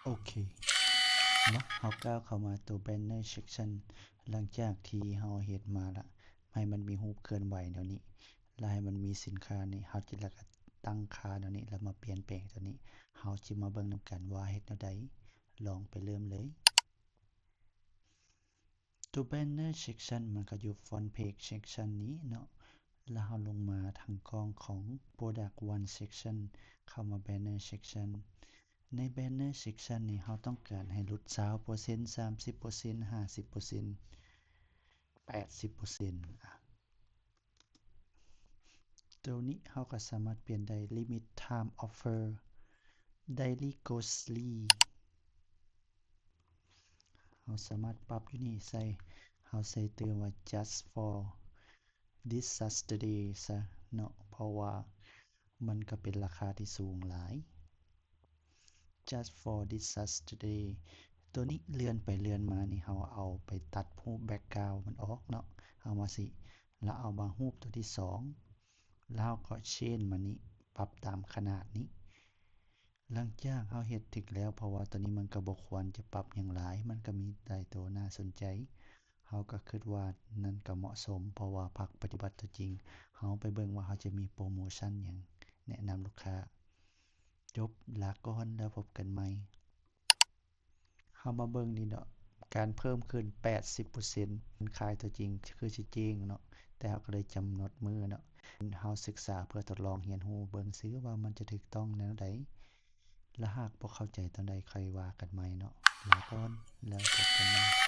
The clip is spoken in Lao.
ໂອເຄເນາະ ເຮົາກ້າວເຂົ້າມາໂຕ banner section ຫຼັງຈາກທີ່ເຮົາເຮັດມາລະ ໃຫ້ມັນມີຮູບເຄື່ອນໄຫວແນວນີ້ ລະໃຫ້ມັນມີສິນຄ້ານີ້ ເຮົາຈະລະກະຕັ້ງຄ່າແນວນີ້ ລະມາປ່ຽນແປງໂຕນີ້ ເຮົາຈະມາເບິ່ງນຳກັນວ່າເຮັດແນວໃດ. ລອງໄປເລີ່ມເລີຍ. ໂຕ banner section ມັນກະຢູ່ front page section ນີ້ເນາະ ລະເຮົາລົງມາທາງກ້ອງຂອງ product one section ເຂົ້າມາ banner section. ໃນ banner section ນີ້ເຮົາຕ້ອງການໃຫ້ຫຼຸດຊາວເປີເຊັນ ສາມສິບເປີເຊັນ ຫ້າສິບເປີເຊັນ ແປດສິບເປີເຊັນ ອາ ໂຕນີ້ເຮົາກະສາມາດປ່ຽນໄດ້ limit time offer, daily grocery ເຮົາສາມາດປັບຢູ່ນີ້ໃສ່ ເຮົາໃສ່ຕື່ມວ່າ just for this Saturday ຊະເນາະ ເພາະວ່າມັນກະເປັນລາຄາທີ່ສູງຫຼາຍ. Just for this Saturday ໂຕນີ້ເລື່ອນໄປເລື່ອນມານີ້ ເຮົາເອົາໄປຕັດຮູບ background ມັນອອກເນາະ ເອົາມາຊິ ລະເອົາມາຮູບໂຕທີສອງ ລະເຮົາກະ change ມານີ້ ປັບຕາມຂະໜາດນີ້. ຫຼັງຈາກເຮົາເຮັດຖືກແລ້ວ ເພາະວ່າໂຕນີ້ມັນກະບໍ່ຄວນຈະປັບຫຍັງຫຼາຍ ມັນກະມີຫຼາຍໂຕໜ້າສົນໃຈ ເຮົາກະຄຶດວ່ານັ້ນກະເໝາະສົມ ເພາະວ່າພາກປະຕິບັດຕົວຈິງ ເຮົາໄປເບິ່ງວ່າເຮົາຈະມີໂປຣໂມຊັນຫຍັງແນະນຳລູກຄ້າ. ຈົບ ລາກ່ອນ ແລ້ວພົບກັນໃໝ່. ເຮົາມາເບິ່ງນີ້ເນາະ ການເພີ່ມຂຶ້ນແປດສິບເປີເຊັນ ມັນຂາຍຕົວຈິງຄືຊິເຈັງເນາະ ແຕ່ເຮົາກະເລີຍກຳນົດມື້ເນາະ ເຮົາສຶກສາເພື່ອທົດລອງຮຽນຮູ້ເບິ່ງຊື່ວ່າມັນຈະຖືກຕ້ອງແນວໃດ ລະຫາກບໍ່ເຂົ້າໃຈຕອນໃດຄ່ອຍວ່າກັນໃໝ່ເນາະ. ລາກ່ອນ ແລ້ວພົບກັນໃໝ່.